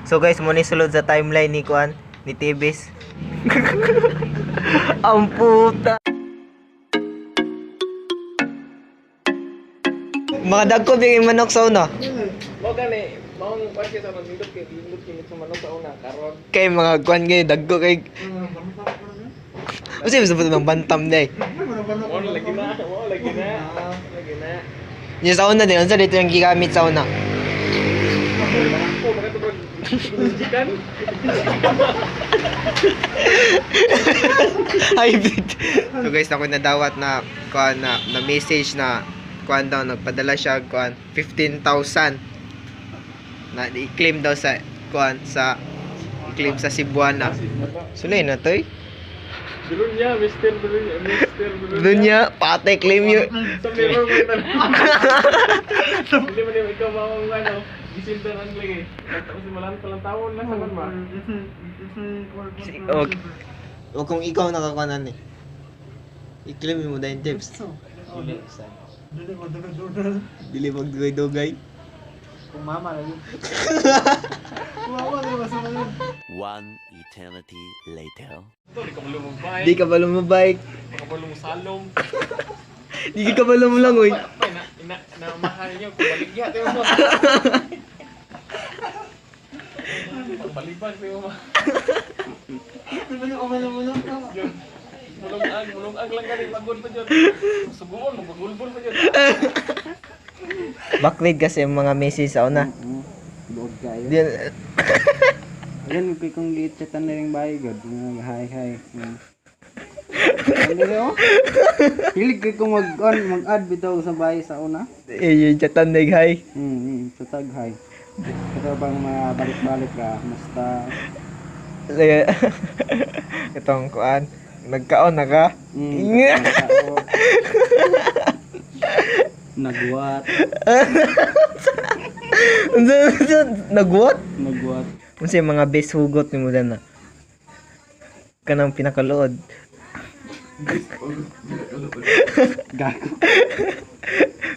So guys, mo ni sulod sa timeline ni kuan ni Tibis. Ang puta. Mga dagko bigay manok sa una. Mao gani, maong kwan kay sa nindot kay nindot kay sa manok sa una karon. Kay mga kuan gay dagko kay. Usa sa ng bantam day. Mao lagi na, mao lagi na. Lagi na. Yung sa una din, unsa dito yung gigamit sa una? Ako baka to chicken. Hybrid. So guys, ako nadawat na kuan na message na kuan daw nagpadala siya kuan 15,000 na i-claim daw sa kuan sa i-claim sa Cebuana. Sulay na toy. Dunya, Mr. Dunya, Mr. Dunya. Dunya, pate claim yun. Sa mirror mo ito. Hindi mo niya ikaw maong ano, gisindan ang lagi. Tapos simulan pa lang tawon na sa kan ba? Okay. O kung ikaw nakakuanan eh. I-claim mo dahil tips. Dili magdugay-dugay. Kung mama lagi. One eternity later. Ito, di ka ba lumabay? Di ka ba lumabike? Di ka ba lumusalong? Di ka ba lumulangoy? Pa, na, na, na, mahal niyo. Kung baligya, di mo. Palibag, di mo. Yun. Mulungag, mulungag lang gani, pagod pa dyan. Suguon, magpagulbol pa dyan. Backward kasi ang mga message sa una. Buog kayo. Di, Ayan, may kong gichatan na yung bahay, God. Mga hi, hi. Ano oh? Hilig kay kong mag-on, mag-add bitaw sa bahay sa una. Eh, yung chatan na hi. Sa tag hi. Ito bang mga balik-balik ra, musta? Sige. Itong kuan. Nagkaon na ka? Tao. Nagwat, Unsa unsa nagwat? Nagwat. Unsa yung mga best hugot nimo na? Kanang pinakaluod. Gago.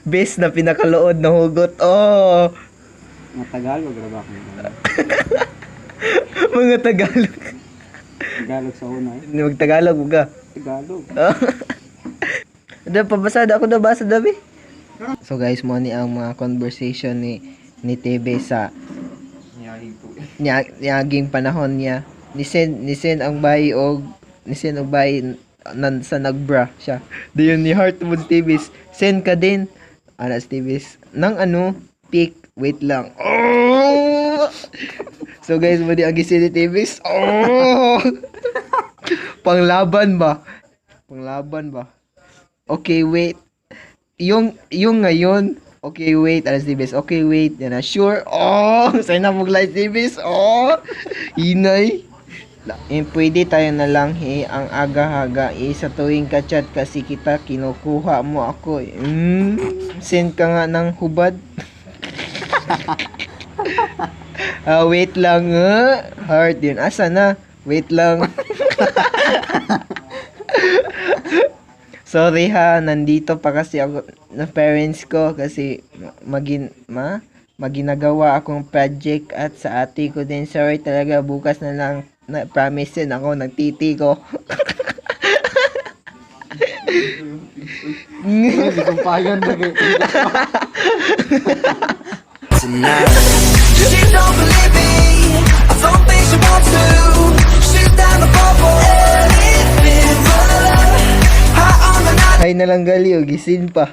Best na pinakaluod na hugot. Oh, Mga Tagalog ra ba akong mga Tagalog. Tagalog sa una eh. Mag Tagalog ka. Tagalog. Da pabasada ako da basa dabi. So guys, mo ni ang mga conversation ni TV sa niya niaging panahon niya. Ni send ang bayi og ni send og bayi nan, sa nagbra siya. Dayon ni heart mo si Tibis. Send ka din. Ana si Tibis. Nang ano, pic, wait lang. Oh! So guys, mo di ang gisend ni Tibis. Oh! Panglaban ba? Panglaban ba? Okay, wait. Yung ngayon, okay, wait, alas Tibis. Okay, wait. Yan na, sure. Oh, sana mo live Tibis. Oh, inay. Eh, pwede tayo na lang eh, ang aga-haga eh, sa tuwing ka-chat kasi kita kinukuha mo ako eh. Send ka nga ng hubad. Ah, wait lang eh. Heart yun. Asa na? Wait lang. Sorry ha, nandito pa kasi ako na parents ko kasi magin ma maginagawa akong project at sa ate ko din. Sorry talaga, bukas na lang na promise yun ako nagtiti ko. Ay, di kong payan lagi. She don't believe me. I don't think she wants to. She's down to fall for anything but love. High on the night. Hay na lang gali o gisin pa.